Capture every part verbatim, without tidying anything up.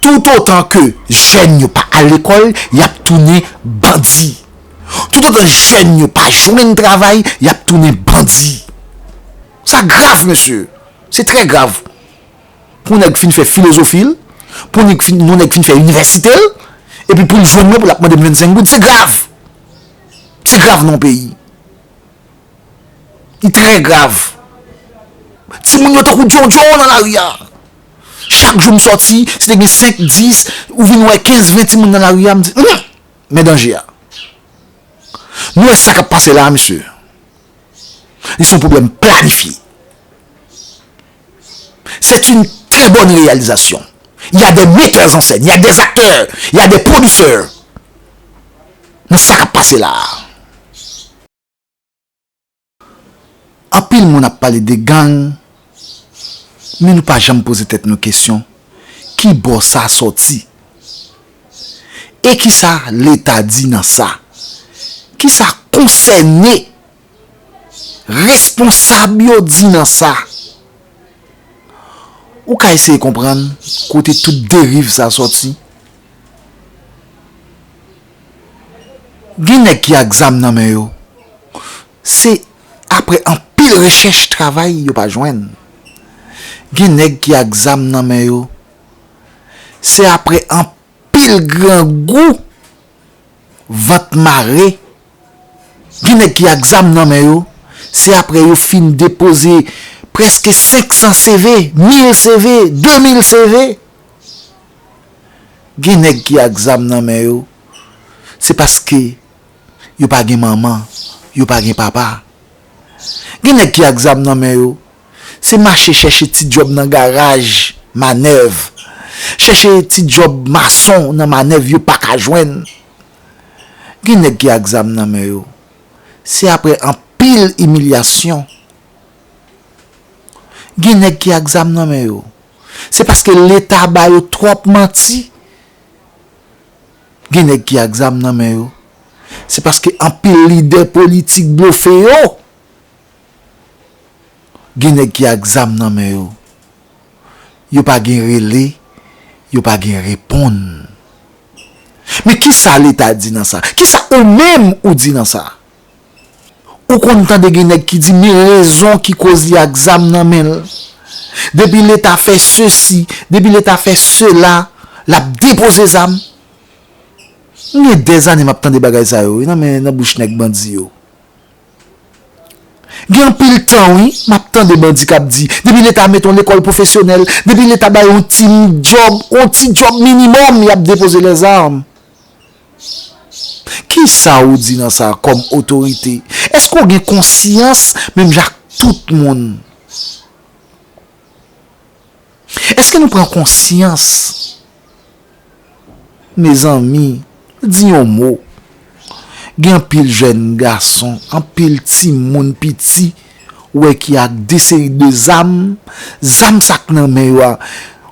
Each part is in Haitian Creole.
Toutotan ke jèn yo pa al lekòl, y ap tounen bandi. Toutotan jèn yo pa jwenn travay, y ap tounen bandi. Sa grav, mesye. Se trè grav. Pou yon nèg fin fè filozofi l, pou yon nèg fin, yon nèg fin fè inivèsite l, epi pou l jwenn mwen, pou l ap mande m vennsenk goud, se grav. Se grav nan yon peyi. Li trè grav. Timoun yo tankou djondjon nan lari a. Chak jou m sòti, si te gen senk, dis, ou vin wè kenz, ven timoun nan lari a, m di, "Humm, men danje a." Nou wè sa k ap pase la a, mesye. Li se yon pwoblèm planifye. C'est une très bonne réalisation. Il y a des metteurs en scène, il y a des acteurs, il y a des producteurs. Nan sa k ap pase la a. Anpil moun ap pale de gang, men nou pa janm poze tèt nou kesyon, ki bò sa sòti? E kisa Leta di nan sa? Kisa konsène, responsab yo di nan sa? Ou ka eseye konprann kote tout deriv sa sòti? Gen nèg ki ak zam nan men yo, se apre anpil rechèch travay yo pa jwenn. Gen nèg ki ak zam nan men yo, se apre anpil grangou, vant mare. Gen nèg ki ak zam nan men yo, se apre yo fin depoze prèske senk san C V, mil C V, de mil C V. Gen nèg ki ak zam nan men yo, se paske yo pa gen manman, yo pa gen papa. Gen nèg ki ak zam nan men yo, se mache chèche ti djòb nan garaj, manèv. Chèche ti djòb mason nan manèv yo pa ka jwenn. Gen nèg ki ak zam nan men yo, se apre anpil imilyasyon. Gen nèg ki ak zam nan men yo, se paske Leta ba yo twòp manti. Gen nèg ki ak zam nan men yo, se paske anpil lidè politik blofe yo. Gen nèg ki ak zam nan men yo, yo pa gen rele, yo pa gen reponn. Men kisa Leta di nan sa? Kisa ou menm ou di nan sa? Ou konn tande gen nèg ki di men rezon ki koz li ak zam nan men l. Depi Leta fè sesi, depi Leta fè sela, l ap depoze zam. M gen dèzane m ap tande bagay sa yo, wi, nan men, nan bouch nèg bandi yo. Gen anpil tan, wi, m ap tande bandi k ap di, depi Leta mete yon lekòl pwofesyonèl, depi Leta bay yon ti djòb, yon ti djòb minimòm, y ap depoze lèzam. Kisa ou di nan sa kòm otorite? Èske w gen konsyans menm jan ak tout moun? Èske nou pran konsyans? Mezanmi, di yon mo. Gen anpil jèn gason, anpil timoun piti, ou wè ki ak de seri de zam, zam sa k nan men yo a.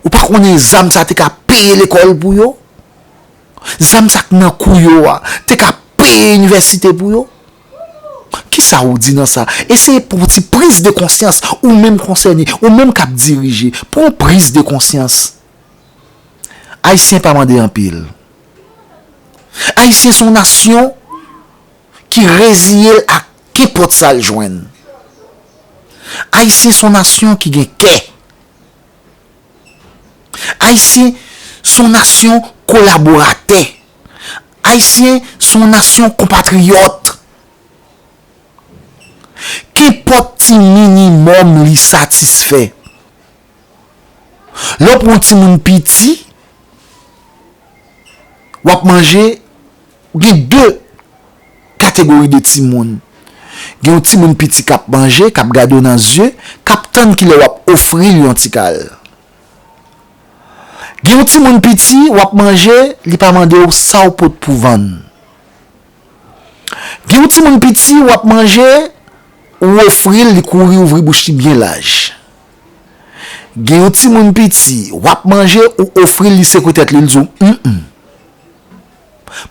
Ou pa konnen zam sa te ka peye lekòl pou yo? Zam sa k nan kou yo a, te ka peye inivèsite pou yo? Kisa ou di nan sa? Eseye pran yon ti priz de konsyans, ou menm konsène, ou menm k ap dirije, pran yon priz de konsyans. Ayisyen pa mande anpil. Ayisyen se yon nasyon ki reziye l ak kenpòt sa l jwenn. Ayisyen se yon nasyon ki gen kè. Ayisyen se yon nasyon kolaboratè. Ayisyen se yon nasyon konpatriyòt. Kenpòt ti minimòm li satisfè. Lè w pran yon timoun piti, w ap manje, gen de kategori de timoun. Gen yon timoun piti k ap manje, k ap gade w nan zye, k ap tann kilè w ap ofri l yon ti kal. Gen yon timoun piti, w ap manje, li pa mande w sa w pot pou vann. Gen yon timoun piti, w ap manje, ou ofri l, li kouri ouvri bouch li byen laj. Gen yon timoun piti, w ap manje, ou ofri l, li sekwe tèt li, li di w, "Mm, mm."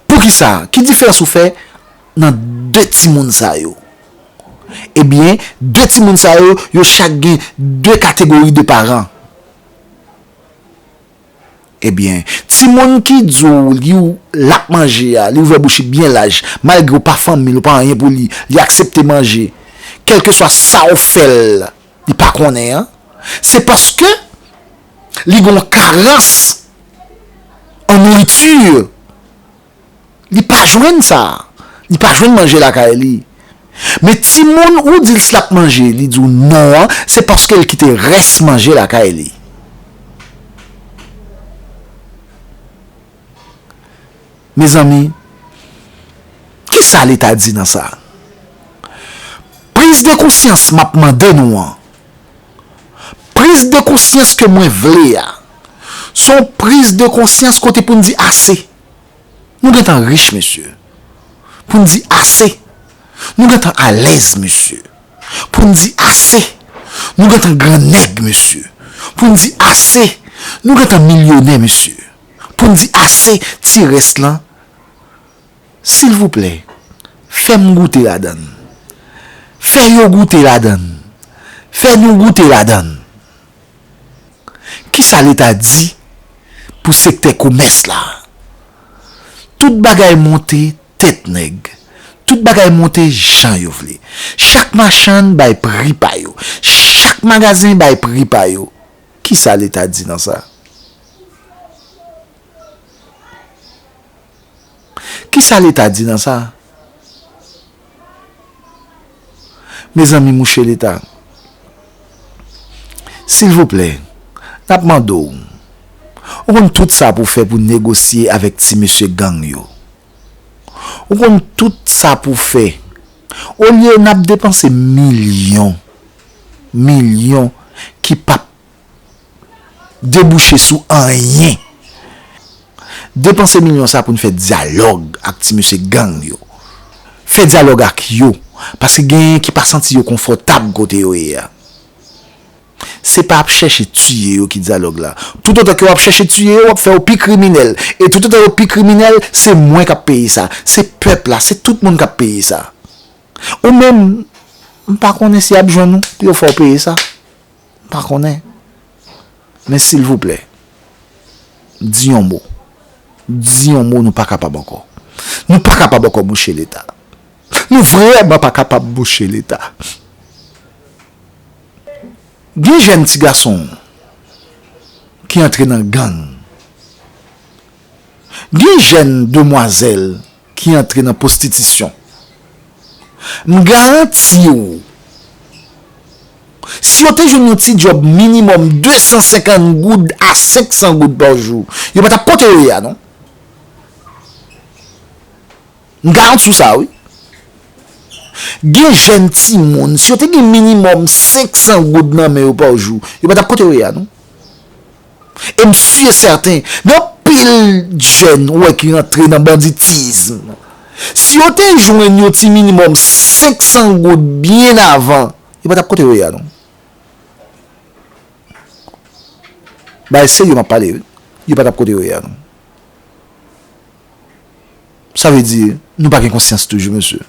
Poukisa? Ki diferans ou fè nan de timoun sa yo? Ebyen, de timoun sa yo, yo chak gen de kategori de paran. Ebyen, timoun ki di w li w l ap manje a, li ouvè bouch li byen laj, malgre w pa fanmi l, ou pa anyen pou li, li aksepte manje. Kèlkeswa sa w fè l, li pa konnen an, se paske li gen yon karans an nouriti. Li pa jwenn sa. Li pa jwenn manje lakay li. Men timoun ou di l si l ap manje, li di w non an, se paske l kite rès manje lakay li. Mezanmi, kisa Leta di nan sa? Priz de konsyans m ap mande nou an, priz de konsyans ke mwen vle a, se yon priz de konsyans kote pou n di ase. Nou gentan rich, mesye. Pou n di ase. Nou gentan alèz, mesye. Pou n di ase. Nou gentan gran nèg, mesye. Pou n di ase. Nou gentan milyonè, mesye. Pou n di ase, ti rès lan, silvouplè, fè m goute ladan l. Fè yo goute ladan l. Fè nou goute ladan l. Kisa Leta di pou sektè komès la? Tout bagay monte tèt nèg. Tout bagay monte jan yo vle. Chak machann bay pri pa yo. Chak magazen bay pri pa yo. Kisa Leta di nan sa? Kisa Leta di nan sa? Mezanmi, mouche Leta, silvouplè, n ap mande w, ou konn tout sa pou fè pou negosye avèk ti mesye gang yo. Ou konn tout sa pou fè. Olye n ap depanse milyon, milyon ki p ap debouche sou anyen. Depanse milyon sa pou n fè dyalòg ak ti mesye gang yo. Fè dyalòg ak yo, paske genyen ki pa santi yo konfòtab kote yo ye a. Se pa ap chèche tiye yo ki dyalòg la. Toutotan ke w ap chèche tiye yo, w ap fè yo pi kriminèl. E toutotan yo pi kriminèl, se mwen k ap peye sa. Se pèp la, se tout moun k ap peye sa. Ou menm, m pa konnen si y ap jwenn ou pou yo fè w peye sa. M pa konnen. Men silvouplè, di yon mo. Di yon mo, nou pa kapab ankò. Nou pa kapab ankò, mouche Leta. Nou vrèman pa kapab, mouche Leta. Gen jèn ti gason ki antre nan gang. Gen jèn demwazèl ki antre nan pwostitisyon. M garanti w, si yo te jwenn yon ti djòb minimòm de san senkant goud a senk san goud pa jou, yo pa t ap kote yo ye a, non. M garanti w sa, wi. Gen jèn timoun, si yo te gen minimòm senk san goud nan men yo pa jou, yo pa t ap kote yo ye a, non. E m si e sèten, gen anpil jèn ou wè ki rantre nan banditism. Si yo te jwenn yon ti minimòm senk san goud byen avan, yo pa t ap kote yo ye a, non. Bagay serye m ap pale, wi. Yo pa t ap kote yo ye a, non. Sa vle di, nou pa gen konsyans toujou, mesye.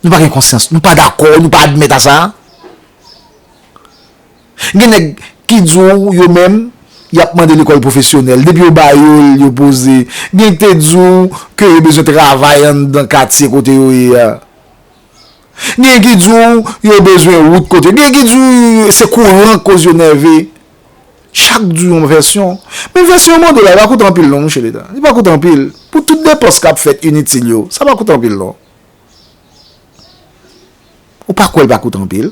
Nou pa gen konsyans, nou pa dakò, nou pa admèt a sa. Gen nèg ki di w yo menm, y ap mande lekòl pwofesyonèl. Depi yo ba yo l, yo poze. Gen ki te di w ke yo bezwen travay anndan katye kote yo ye a. Gen ki di w yo bezwen wout kote. Gen ki di w se kouran k koz yo nève. Chak di w yon vèsyon. Men vèsyon mande w la, li pa koute anpil non, mouche Leta. Li pa koute anpil. Pou tout depans k ap fèt initil yo, sa pa koute anpil non. Ou pa kwè l pa koute anpil?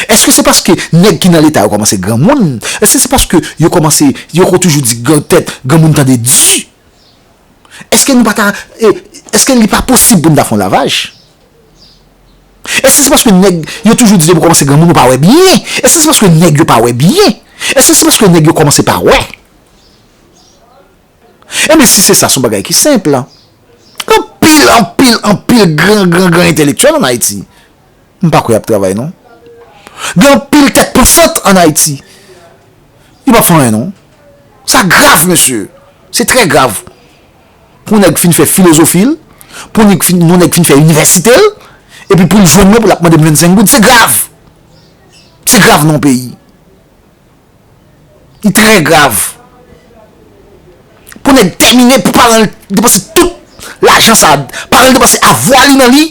Èske se paske nèg ki nan Leta yo kòmanse granmoun? Èske se paske yo kòmanse, yo ko toujou di gran tèt, granmoun tande di? Èske nou pa ta, e, èske li pa posib pou n ta fè yon lavaj? Èske se paske nèg yo toujou di depi w kòmanse granmoun ou pa wè byen? Èske se paske nèg yo pa wè byen? Èske se paske nèg yo kòmanse pa wè? Ebyen, si se sa, se yon bagay ki senp. Gen anpil, anpil, anpil gran, gran, gran entelektyèl ann Ayiti. M pa kwè y ap travay, non. Gen anpil tèt pansant ann Ayiti. Yo p ap fè anyen, non. Sa grav, mesye. Se trè grav. Pou yon nèg fin fè filozofi l, pou yon nèg fin, yon nèg fin fè inivèsite l, epi pou l jwenn mwen, pou l ap mande m vennsenk goud, se grav. Se grav nan yon peyi. Li trè grav. Pou nèg tèmine, pou paran l depanse tout lajan sa, paran l depanse avwa li nan li,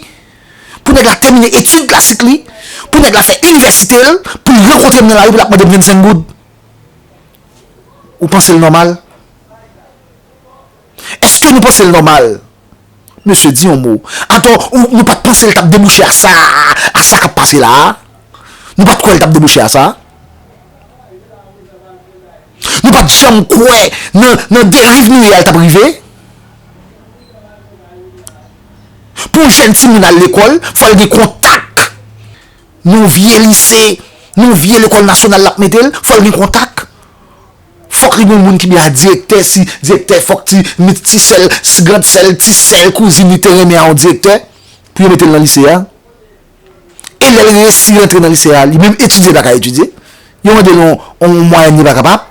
pou nèg la tèmine etid klasik li, pou nèg la fè inivèsite l, pou l rankontre m nan lari, pou l ap mande m vennsenk goud. Ou panse l nòmal? Èske nou panse l nòmal? Mesye, di yon mo. Atò, ou, nou pa t panse l t ap debouche a sa, a sa k ap pase la a? Nou pa t kwè l t ap debouche a sa? Nou pa t janm kwè nan, nan deriv nou ye a l t ap rive? Pou yon jèn timoun al lekòl, fò l gen kontak. Nan yon vye lise, nan yon vye lekòl nasyonal l ap mete l, fò l gen kontak. Fòk li gen yon moun ki byen a direktè, si direktè, fòk ti, ti sè l, si grann sè l, ti sè l, kouzin li te renmen a yon direktè, pou yo mete l nan lise a. E lè l resi rantre nan lise a, li menm etidye li pa ka etidye. Yo mande l yon, yon mwayèn li pa kapab.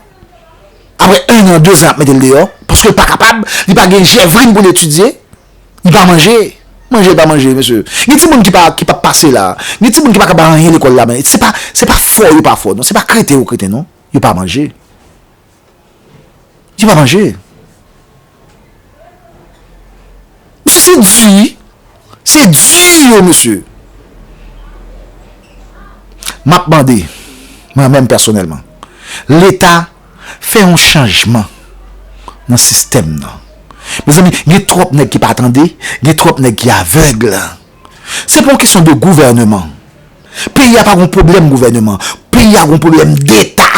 Apre en an, de zan, y ap mete l deyò. Paske l pa kapab, li pa gen jèvrin pou l etidye. Li pa manje. Manje, li pa manje, mesye. Gen timoun ki pa, ki p ap pase la. Gen timoun ki pa ka bay anyen lekòl la, men se pa, se pa fò yo pa fò, non. Se pa kreten yo kreten, non. Yo pa manje. Yo pa manje. Mesye, se di. Se di yo, mesye. M ap mande, mwen menm pèsonèlman, Leta fè yon chanjman nan sistèm nan. Mezanmi, gen twòp nèg ki pa tande, gen twòp nèg ki avèg. Se pa yon kesyon de gouvèneman. Peyi a pa gon pwoblèm gouvèneman. Peyi a gon pwoblèm deta.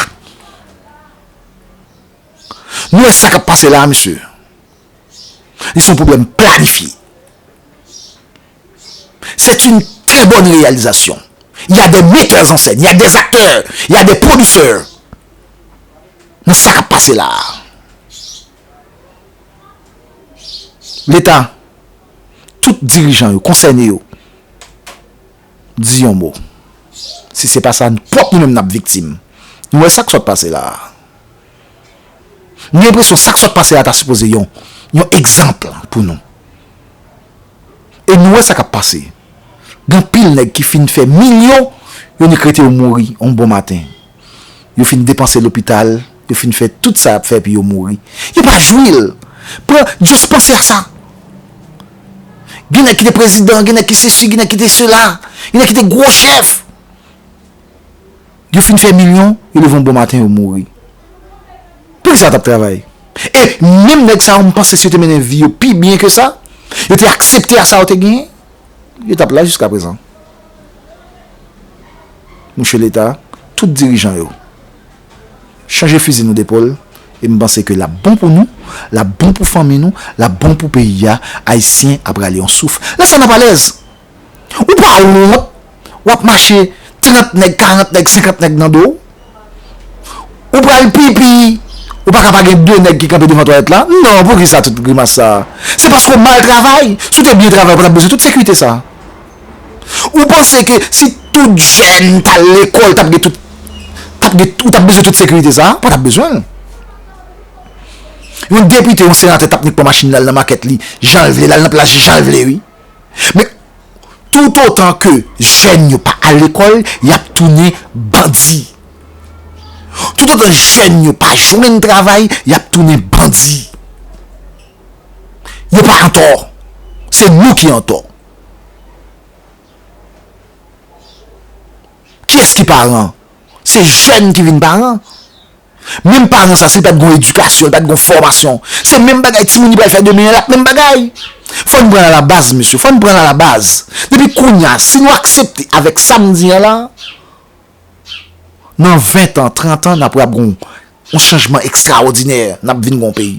Nou wè sa k ap pase la a, mesye. Li se yon pwoblèm planifye. C'est une très bonne réalisation. Il y a des metteurs en scène, il y a des acteurs, il y a des producteurs nan sa k ap pase la a. Leta, tout dirijan yo, konsène yo, di yon mo. Si se pa sa, pwòp nou menm n ap viktim. Nou wè sa k sot pase la a. M gen enpresyon sa k sot pase a ta sipoze yon, yon egzanp pou nou. E nou wè sa k ap pase. Gen anpil nèg ki fin fè milyon, yo nik rete yo mouri yon bon maten. Yo fin depanse lopital, yo fin fè tout sa y ap fè epi yo mouri. Yo pa jwi l. Pran, just panse a sa. Gen nèg ki te prezidan, gen nèg ki sesi, gen nèg ki te sela, gen nèg ki te gwo chèf. Yo fin fè milyon, yo leve yon bon maten, yo mouri. Poukisa yo t ap travay? E menm nèg sa yo, m panse si yo te mennen vi yo pi byen ke sa, yo te aksepte a sa yo te genyen, yo t ap la jiskaprezan. Mouche Leta, tout dirijan yo, chanje fizi nou depòl, e m panse ke l ap bon pou nou, l ap bon pou fanmi nou, l ap bon pou peyi a, Ayisyen ap rale yon souf. Lè sa n ap alèz. Ou pa wont, w ap mache trant nèg, karant nèg, senkant nèg nan do w. Ou pral pipi, ou pa ka pa gen de nèg ki kanpe devan twalèt la. Non, poukisa tout grimas sa a? Se paske w mal travay. Si w te byen travay, ou pa t ap bezwen tout sekirite sa a. Ou panse ke si tout jèn t al lekòl, t ap gen tout, t ap gen, ou t ap bezwen tout sekirite sa a? Pa t ap bezwen l. Yon depite, yon senatè t ap nik pran machin li, l al nan makèt li, jan l vle, l al nan plas li, jan l vle, wi. Men, toutotan ke jèn yo pa al lekòl, y ap tounen bandi. Toutotan jèn yo pa jwenn travay, y ap tounen bandi. Yo pa antò. Se nou ki antò. Kiyès ki paran? Se jèn ki vin paran. Menm paran sa, si l pa t gon edikasyon, li pa t gon fòmasyon, se menm bagay timoun li pral fè demen an, l ap menm bagay. Fò n pran l alabaz, mesye, fò n pran l alabaz. Depi kounye a, si nou aksepte avèk sa m di an la, nan ven tan, trant an, n ap wè ap gon yon chanjman ekstraòdinè, n ap vin gon peyi.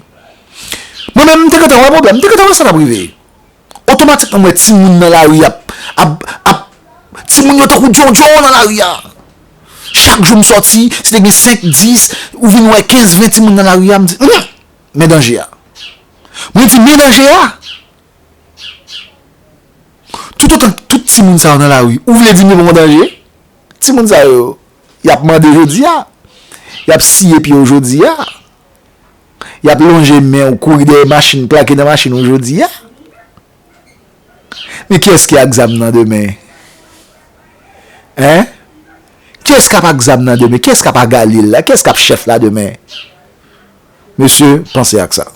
Mwen menm, m te gentan wè pwoblèm, m te gentan wè sa t ap rive. Otomatikman, m wè timoun nan lari ap, ap, ap, timoun yo tankou djondjon nan lari a. Chak jou m sòti, si te gen senk, dis, ou vin wè kenz, ven timoun nan lari a, m di, "Hum, men danje a." Mwen di, "Men danje a." Toutotan tout timoun sa yo nan lari, ou vle di m yo pa gon danje? Timoun sa yo, y ap mande jodi a. Y ap siye pye w jodi a. Y ap lonje men w, kouri dèyè machin, plake nan machin w jodi a. Men kiyès ki ak zam nan demen? Hein? Ki Kiyès k ap ak zam nan demen? Kiyès k ap ak galil la? Kiyès k ap chèf la demen? Mesye, panse ak sa.